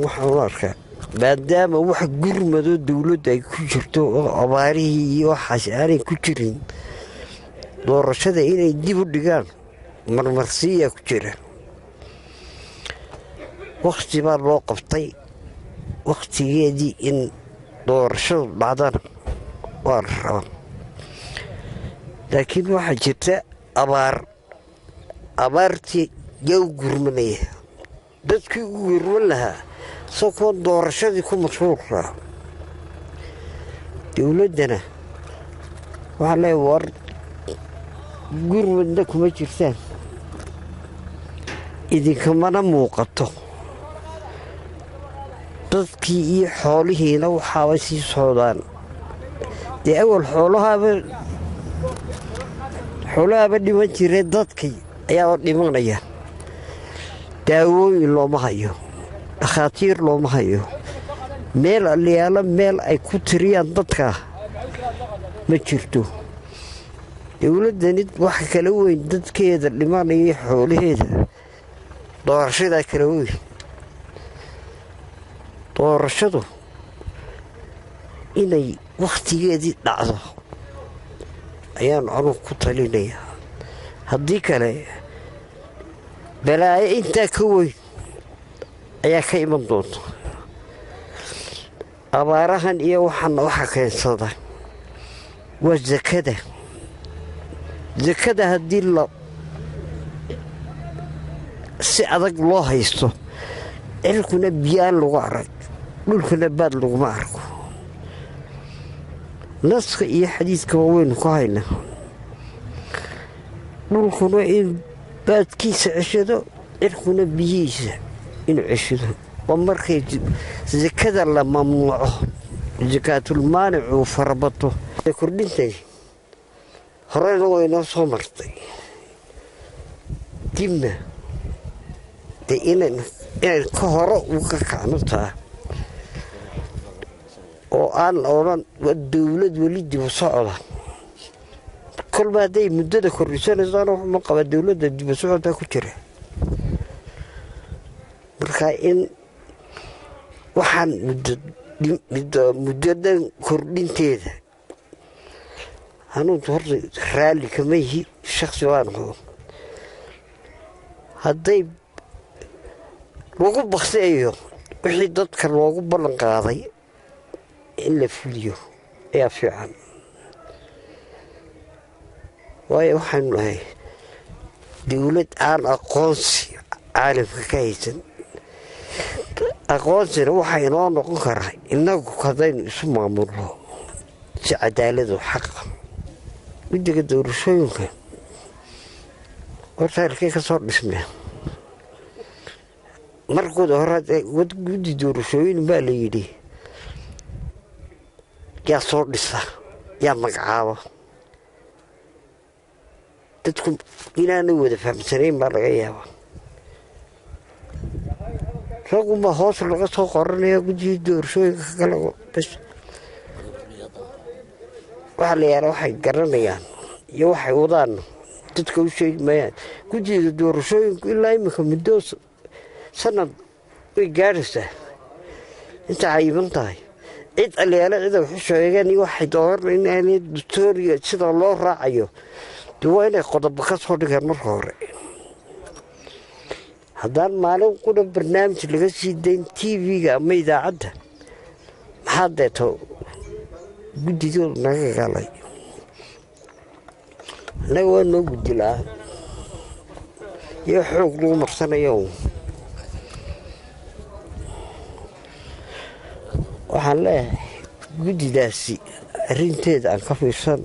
Waxaan u arkaa, maadaama wax gurmadoo dowladdu ay ku jirto oo abaarihii iyo waxaas aanay ku jirin, doorashada inay dib u dhigaan marmarsiiyaa ku jira. Wakhti baa loo qabtay, wakhtigeedii in doorashadu dhacdana waa la rabaa, laakiin waxaa jirta abaar. Abaartii yaa u gurmanaya? Dadkii u gurman lahaa soo kuwa doorashadii ku mashhuulkaa. Dowladdana waxaa leeya, war gurmadna kuma jirtaan, idinkamana muuqato. Dadkii iyo xoolihiina waxaabay sii socdaan. Dee awal xoolahaaba dhiman jiree, dadkii ayaaba dhimanaya. Daawooyin looma hayo, dhakhaatiir looma hayo, meel aliyaalo meel ay ku tiriyaan dadka ma jirto. Dowladdani waxa kala weyn dadkeeda dhimanaya, xoolaheeda, doorashadaa kala weyn. Doorashadu inay wakhtigeedii dhacdo ayaan anugu ku talinayaa. Haddii kale balaayo intaa ka weyn ayaa ka iman doonta. Abaarahan iyo waxaana waxa keensada waa sakada. Sakada haddii la si adag loo haysto, cirkuna biyaan lagu arag, dhulkuna baad laguma arko. Naska iyo xadiidkaba waynu ku haynaa, dhulkuna in baadkiisa ceshado, cirkuna biyihiisa inuu ceshado, waa markay sakada la mamnuuco, sakaatulmaanicuu farabato. Kordhintay horena waynoo soo martay, dibna dee inan ka hore uga kacno taa oo aan odhan waa dowlad weli dibu socda. Kolba hadday muddada kordhisanaysaana, waxuma qaba dowladda dibu socod baa ku jira. Marka in waxaan muddadan kordhinteeda hanuunta horta raalli kama yihi, shaksi baan hubo. Hadday lagu bakseeyo wixii dadka loogu ballan qaaday in la fuliyo ayaa fiican, waayo waxaanu nahay dowlad aan aqoonsi caalamka ka haysan. Aqoonsina waxaa inoo noqon karaa innagu haddaynu isu maamulno si cadaaladu xaqa. Guddiga doorashooyinka horta halkay ka soo dhismeen? Markooda hore guddi doorashooyin baa la yidhi, yaa soo dhisa, yaa magacaaba? Dadku inaanay wada fahamsanayn baa laga yaabaa. Raguma hoos laga soo qoranaya guddigii doorashooyinka kale bas. Waxaa la yaala waxay garanayaan iyo waxay wadaan dadka u sheegi maayaan. Guddiga doorashooyinku ilaa iminka muddo sanad way gaadhaysaa inta cayiman tahay. Cid aliyaalo cida waxu sheegeen iyo waxay dooran inaanay dastooriga sida loo raacayo, dee waa inay qodobo ka soo dhigaan marka hore. Haddaan maalin qura barnaamij laga sii dayn TV-ga ama idaacadda, maxaa deeto guddigooda naga galay? Annaga waa noo guddi la-aan iyo xoog lagu marsanayo. Waxaan leeyahay guddidaasi arrinteeda aan ka fiirsan.